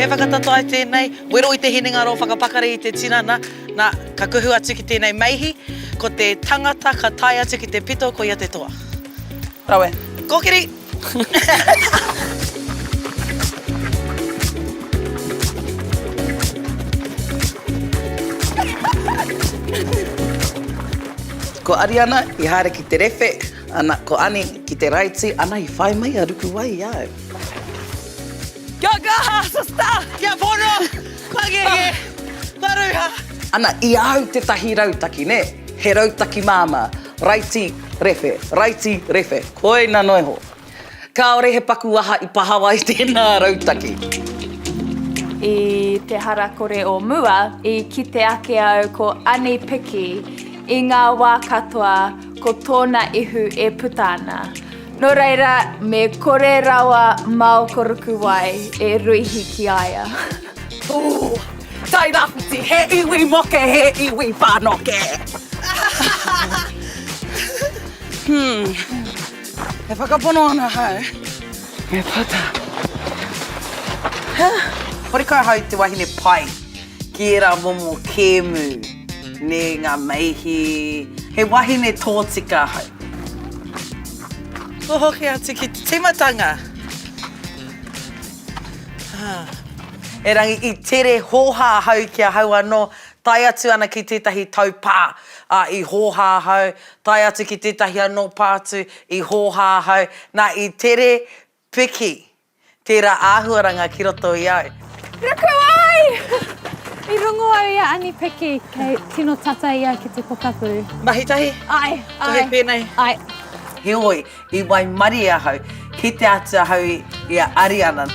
He whakatatae tēnei, wero i te hinengaro, whakapakari i te tinana, nā, ka kuhu atu ki tēnei meihi, ko te tangata ka tae atu ki te pito koia te toa. Rawe. Kōkiri! Ko Ariana i haere ki te rewhe, ana, ko Ani ki te raiti, ana i whai mai a Rukuwai i a au. Kia kaha, sister! Kia pono! Kua ngenge! Kua ruha! Ana, i a au tētahi rautaki, nē? He rautaki māmā. Raiti, rewhe, raiti, rewhe. Koina noa iho. Kāore he paku aha i pahawa i tēnā rautaki. I te harakore o mua, i kite ake au ko Ani Piki i ngā wā katoa ko tōna ihu e puta ana. Nō reira, me kore rawa Mao Korukuwai e ruihi ki a ia. Ooh, Tairāwhiti, he iwi moke, he iwi whanoke. Hmm. E whakapono ana ahau, me puta. Horekau ahau te wahine pai ki ērā momo kēmu, nē, ngā meihi. He wahine tōtika ahau. Kua hoki atu ki te tīmatanga. Erangi i tere hōhā ahau ki ahau anō, tae atu ana ki tētahi taupā, ā, i hōhā ahau, tae atu ki tētahi anō pātū, i hōhā ahau, nā, i tere piki tērā āhuaranga ki roto i au. Ruku ai! I rongo au i a Ani Piki, kei tino tata ia ki te pokapū. Mahi tahi? Ai, ai. Tohe pēnei? Ai. Heoi, i waimarie ahau, kite atu ahau i a Ariana.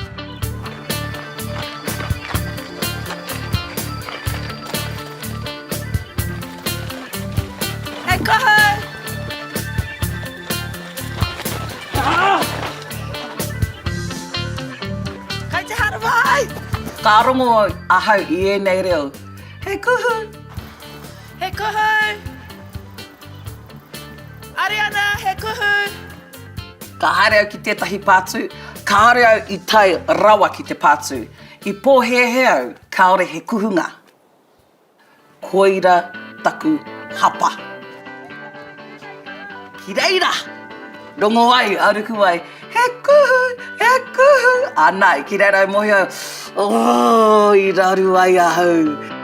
He kaha! Kei te haramai! Ka rongo ahau i ēnei reo, He kuhu! He kuhu! Ariana, he kuhu! Ka haere au ki tētahi pātū, kāore au i tae rawa ki te pātū. I pōhēhē au kāore he kuhunga. Koira taku hapa. Ki reira! Rongo ai a Rukuwai, He kuhu! He kuhu! Ānai, ki reira e mōhio au, oh, i raru ai ahau.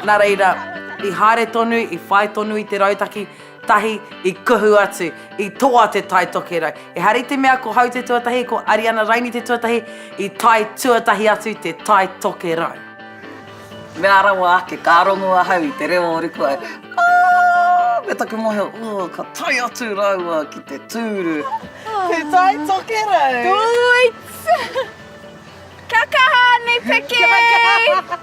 Nā reira, i haere tonu, i whai tonu i te rautaki, tahi, i kuhu atu, i toa te Tai Tokerau. Ehara i te mea ko Hau te tuatahi, ko Ariana Raini te tuatahi, i tae tuatahi atu te Tai Tokerau. Mea rawa ake, ka rongo ahau i te reo o Rukuai, Aah! Me taku mōhio, oh, ka tae atu rāua ki te tūru. Te Tai Tokerau! Tūits! Kia kaha, Nipiki! Kia kaha!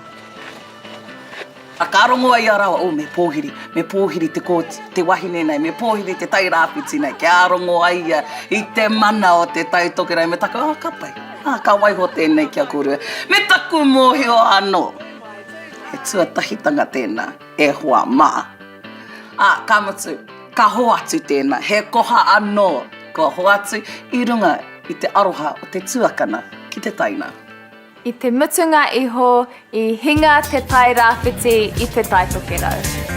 A ka rongo ai a rawa, oh, me pōhiri, me pōhiri te kōti, te wahine nei, me pōhiri te Tai Rāwhiti nei, kia rongo ai ia i te mana o te Tai Tokerau, me taku, oh, ka pai, ah, ka waiho tēnei ki a kōrua. Me taku mōhio anō, he tuatahitanga tēnā, e hoa mā. Ā, ka mutu, ka hoatu tēnā, he koha anō kua hoatu i runga i te aroha o te tuakana ki te taina. I te mutunga iho, i hinga te Tai Rāwhiti i te Tai Tokerau.